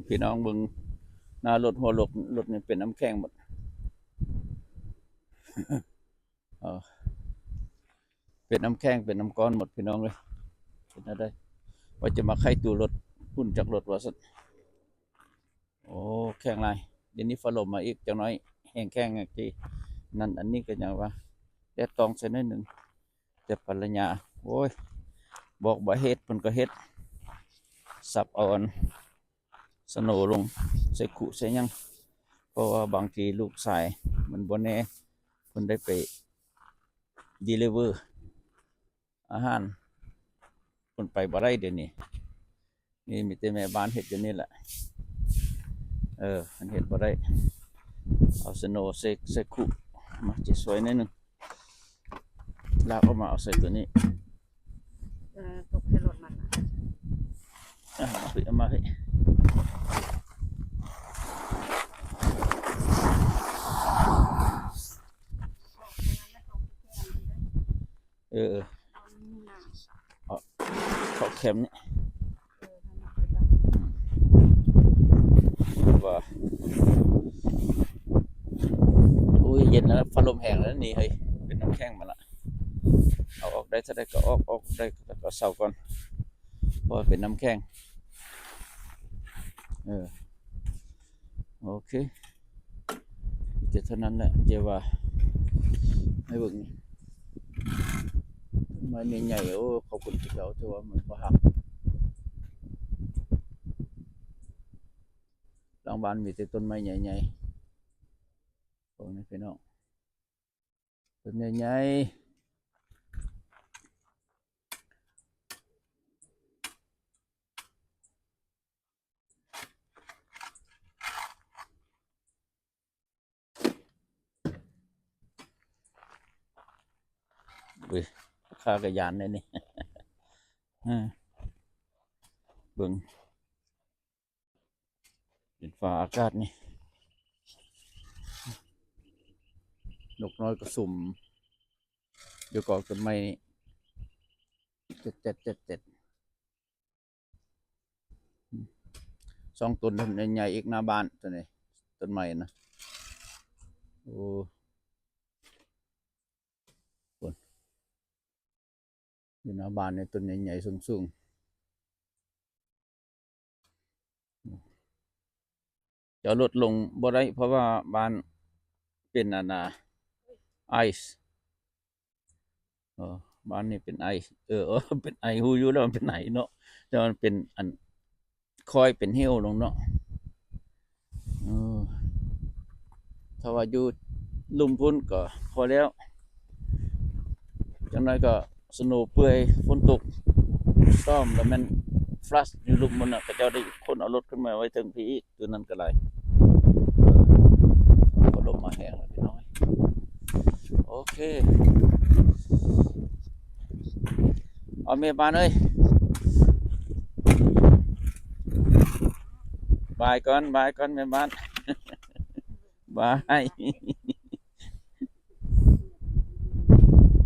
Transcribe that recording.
ພີ່ນ້ອງເບິ່ງໜ້າລົດ ຫົວລົດ ລົດນີ້ເປັນນ້ຳແຂງໝົດ ເອີ ເປັນນ້ຳແຂງ ເປັນນ້ຳກ້ອນໝົດ ພີ່ນ້ອງເອີຍ. ເປັນແນວໃດ ວ່າຈະມາໄຂຕູ້ລົດ ຝຸ່ນຈັກລົດວ່າຊັ້ນ. ໂອ້ ແຂງຫຼາຍ. ດຽວນີ້ຟ້າລົມມາອີກຈັກໜ້ອຍ ແຮງແຂງອີກຕິ. ນັ້ນ ອັນນີ້ກໍຍັງວ່າແດດຕ້ອງໃສ່ໜ້ອຍໜຶ່ງ ແຕ່ພັນລະຍາ ໂອ້ຍ ບອກບໍ່ເຮັດ ເພິ່ນກໍເຮັດ ສັບເອົາອັນສະໂນລົງໃສ່ຄຸໃສ່ຫຍັງ ເພາະວ່າບາງທີລູກຊາຍມັນບໍ່ແນ່ ເພິ່ນໄດ້ໄປ deliver ອາຫານ ເພິ່ນໄປບໍ່ໄດ້ດຽວນີ້. ນີ້ມີແຕ່ແມ່ບ້ານເຮັດຢູ່ນີ້ແຫຼະ ເອີ ມັນເຮັດບໍ່ໄດ້. ເອົາສະໂນໃສ່ ໃສ່ຄຸ ມາ ຈະຊ່ວຍໜ້ອຍໜຶ່ງ ລາກອອກມາເອົາໃສ່ຕົວນີ້ ເອີ ຕົກໃສ່ລົດມັນນະ. ອ່ະ ເອົາມາພີ້ ເອົາມາພີ້. ເອີ ເອີ ເຄາະ ເຄາະແຄມນີ້ ວ່າ ໂອ້ຍ ເຢັນແລ້ວ ຟ້າລົມແຮງແລ້ວນີ້ເຮີ້ຍ ເປັນນ້ຳແຂງໝົດລະ. ເອົາອອກໄດ້ເທົ່າໃດກໍອອກ ອອກໄດ້ເທົ່າໃດກໍເຊົາກ່ອນ ເພາະວ່າເປັນນ້ຳແຂງ. ເອີ ໂອເຄ ມີແຕ່ເທົ່ານັ້ນແຫຼະ ເຈົ້າວ່າ ໃຫ້ເບິ່ງ ໄມ້ໃຫຍ່ໆ. ໂອ້ ຂອບຄຸນພະເຈົ້າທີ່ວ່າມັນບໍ່ຫັກ. ຫຼັງບ້ານມີແຕ່ຕົ້ນໄມ້ໃຫຍ່ໆ ເບິ່ງນີ້ພີ່ນ້ອງ ຕົ້ນໃຫຍ່ໆ. ອຸ້ຍ ຂ້າກໍຢ້ານແດ່ນີ້ ເບິ່ງ ເປັນຟ້າອາກາດນີ້ ນົກນ້ອຍກໍສຸມຢູ່ກອງຕົ້ນໄມ້ນີ້ ແຈດໆໆ. ສອງຕົ້ນໃຫຍ່ໆ ອີກໜ້າບ້ານ ຕົ້ນນີ້ ຕົ້ນໄມ້ນະ. ໂອ້ ພຸ້ນ ຢູ່ໜ້າບ້ານນີ້ ຕົ້ນໃຫຍ່ໆ ສູງໆ. ຈະເອົາລົດລົງບໍ່ໄດ້ ເພາະວ່າບ້ານເປັນອັນນ່າ ໄອສ໌ ເອີ ບ້ານນີ້ເປັນໄອສ໌ ເອີ ເປັນໄອສ໌ ຮູ້ຢູ່ແລ້ວມັນເປັນໄອສ໌ເນາະ ແຕ່ວ່າມັນເປັນອັນ ຄ້ອຍເປັນເຫວລົງເນາະ. ເອີ ຖ້າວ່າຢູ່ລຸ່ມພຸ້ນກໍພໍແລ້ວ ຈັ່ງໜ້ອຍກໍ ສະໂນເປື່ອຍ ຝົນຕົກ ສະຕອມ ແລ້ວແມ່ນຟລັດຢູ່ລຸ່ມພຸ້ນນະ ເຂົາເຈົ້າໄດ້ຂົນເອົາລົດຂຶ້ນມາໄວ້ເທິງພີ້ອີກ ຕົວນັ້ນກໍຫຼາຍ. ເອີ ກໍລົມມາແຮງແລ້ວພີ່ນ້ອງ. ໂອເຄ ເອົາແມ່ບ້ານເອີຍ ບາຍກ່ອນ ບາຍກ່ອນແມ່ບ້ານ ບາຍ.